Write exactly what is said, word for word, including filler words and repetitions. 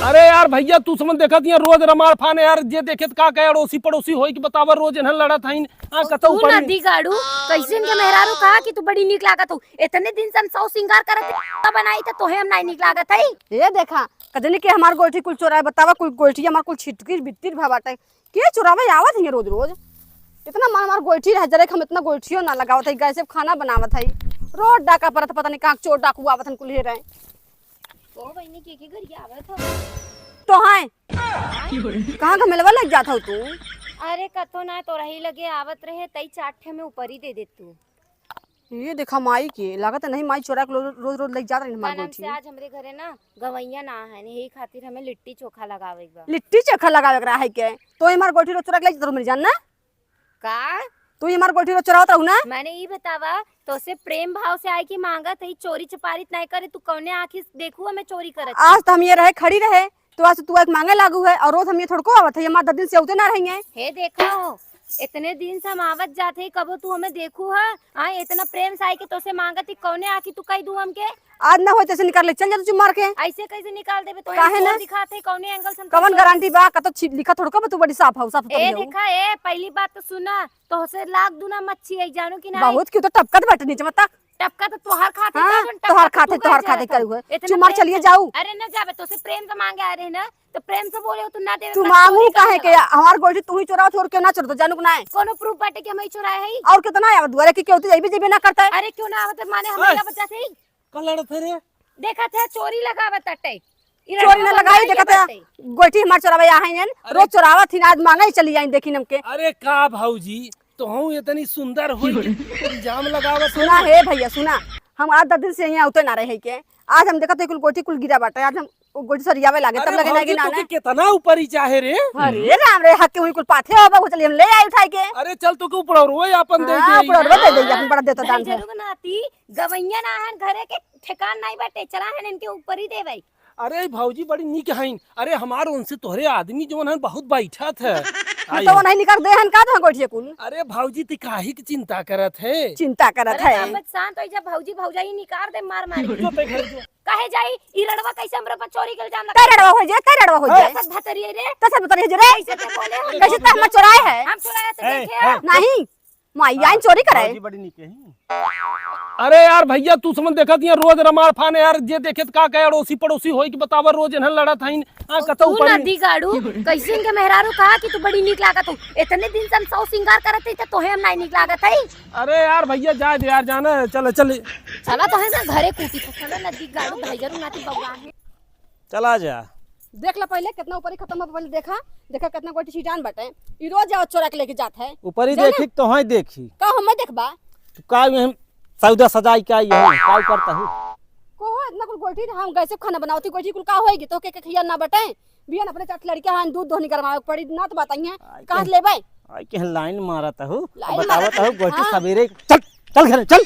अरे यार भइया, तू समझ देखत हियाँ रोज रमाड़ फान यार, जे देखे त का कहे, अड़ोसी पड़ोसी होई कि बतावा, रोज इन्हन लड़त हईन। हाँ, कतौ तू ऊपर नदी गाड़ू, कैसे इनके मेहरारू कहा कि तू बड़ी नीक लागत हो। इतने दिन से हम सौ सिंगार करत हई, बनाई त तोहे हम नाई नीक लागत हई। ए देखा, कजनी के हमार गोइठी कुल चोराए, बतावा, कुल गोइठी हमार कुल छिटकिर बिट्टिर भा बाटे। के चोरावे आवत हियाँ रोज रोज? इतना मन हमार गोइठी रह जरे कि हम इतना गोइठियो ना लगावत हई, गैस पे खाना बनावत हई। रोज डाका परत, पता नहीं कहाँ चोर डाकू आवत हन कुल हेरे। ओ बहिनी, के के गरियावत हो? तो हैं। कहाँ का मेलवा लग जात हो तू? अरे कतो ना, तोरही लगे आवत रहे, तई चार ठे में ऊपरी दे दे तू। ये देखा माई के, लागत नहीं माई चोरा के लो-, रोज रोज लग जात रही हमार का नाम गोइठी। से आज हमरे घरे ना गवैया ना है, यही खातिर हमें लिट्टी चोखा लगावे के बा। लिट्टी चोखा लगावे के रहा है के? तो हमार गोइठी रोज चोरा के ले जात रहो मेरी जान ना? का? तू ही हमार गोइठी रोज चोरावत रहू ना? मैंने ई बतावा, तोसे प्रेम भाव से आए की मांगत है, चोरी चपारी त नहीं करे, तू कौने आँखी से देखू हमें चोरी करत? आज तो हम ये रहे, खड़ी रहे, तो आज तू एक मांगे लागू है, और रोज हम ये थोड़को आवत है, ये माँ दस दिन से उते ना रही है। हे देखा हो, इतने दिन से हम आवत जात है, कबो तू हमें देखू है? आए, इतना प्रेम से आए के तोसे मांगत ही, कौने आँखी तू कह दू हमके? आज ना होई तैसे निकाल ले, चल जा तू चुप मार के। ऐसे कैसे निकाल देबे? तो काहे ना? दिखात है, कौने एंगल से हम कवन गारंटी बा? कतो छी-, लिखा थोड़को बा, तू बड़ी साफ हो, साफ ए, कतई हो। देखा, ए, पहली बात तो सुना, तोहसे लाख दूना मच्छी है, जानू कि नहीं? बहुत क्यों तो टपकत बाटे नीचे में तक। टपका तो तोहार खाते हाँ, का, जोन टपका तोहार तो खाते, तू तोहार कहे खाते जात करू है। इतना चुमार प्रेम चलिए से, जाऊ। अरे ना जाबे, तोसे प्रेम से मांगे आ रहे ना, तो प्रेम से बोले हो, तू ना देवे तू मत, मांगू चोरी काहे करे के? लगा। हमार गोइठी तू ही चोराओ, छोड़ के ना चोर तो जानू कि नहीं? कोनो प्रूफ बाटे कि हम ही चोराए हई? और कितना आवा दुआरे की केहू तो जइबे, जइबे ना करता है। अरे क्यों ना आवत, माने हम ए! लगा बच्चा से ही? का लड़त है रे? देखत है, चोरी लगावत अटे। ई चोरी ना लड़का लगाई, बंगाली के देखत है, बाटे। गोइठी हमार चोरावे आ हैं, अरे रोज चोरावत ही ना, आज मांगे ही चली आई, देखी नमके। अरे का भौजी, तोहू इतनी सुंदर होई के इल्जाम लगावत सुना हो? हे भइया, सुना, हम आज दस दिन से यहाँ उते ना रहे के, आज हम देखत है कुल गोइठी कुल गिरा बाटे, आज हम वो गोइठी सरियावे लागे, तब अरे लगे ना भौजी, कि ना, तोके ना। कितना ऊपरी चाहे रे? अरे राम रे, हक के हुई कुल पाथे होबा, वो चलिए हम ले आई उठाई के। अरे चल, तोके उपड़ौरो अपन दे हाँ, दे। उपड़ौरो दे दे, अपन बड़ा देता दान है। जरूर नाती, गवैया ना हन, घरे के ठेकान नहीं बाटे, चला हन इनके ऊपर ही देवे। अरे भौजी बड़ी नीक हईन। अरे हमार उनसे तोहरे आदमी जवन हन बहुत बैठत है। तो वो नहीं निकाल दे हन का तो गोठिया कुल? अरे भौजी ती काहे की चिंता करत है? चिंता करत अरे है। राम बच शांत हो जा भौजी, भौजाई निकाल दे मार मार के। जो ते घर जो। काहे जाई? ई रड़वा कैसे हमरे पर चोरी के इल्जाम लगा? ते रड़वा हो जाए, ते रड़वा हो जाए। कैसे भतरिये रे? कैसे भतरिये रे? कैसे ते बोले हम? कैसे ते हम चोराए है? हम चोराए तो ए, देखे ए, हम। नहीं। माई, हाँ, आइन चोरी करे। भौजी बड़ी नीक है। अरे यार भइया, तू समझ देखत हियाँ रोज रमाड़ फान यार, जे देखे त का कहे, अड़ोसी पड़ोसी होई कि बतावा, रोज इन्हन लड़त हईन। हाँ, कतौ तू ऊपर ही। नदी गाड़ू, कैसे इनके मेहरारू कहा कि तू बड़ी नीक लागत हो। इतने दिन से हम सौ सिंगार करत हई, त तोहे हम नाई नीक लागत हई। अरे यार भइया, जाए दे यार, जाना है, चल, चल। चला तोहे ना घरे कूटी, तो चला नदी गाड़ू, भाई जरूर नाती बउआ है। चला जा। देख ला पहिले कितना ऊपरी खतम बा, पहिले देखा, देखा कितना गोटी छिटान बाटे। ई रोज जाओ चोरा के लेके जात है। ऊपरी जाना? देखी कि तोहई देखी। का हमें देखबा? तू का यही सौदा सजाई का यही का करता हूँ? कोहो इतना कुल गोटी हम गैस पे खाना बनावती, गोटी कुल का होएगी? तो के, के खिया ना बटे। बियन अपने चार लड़के हन, दूध दोहनी गरमावे के पड़ी, ना तो बताइए। आई कहाँ के, से लेबे? आई के लाइन मारत हूँ, लाइन बतावत मारत हूँ, गोटी हाँ। सवेरे, चल, चल घरे, चल।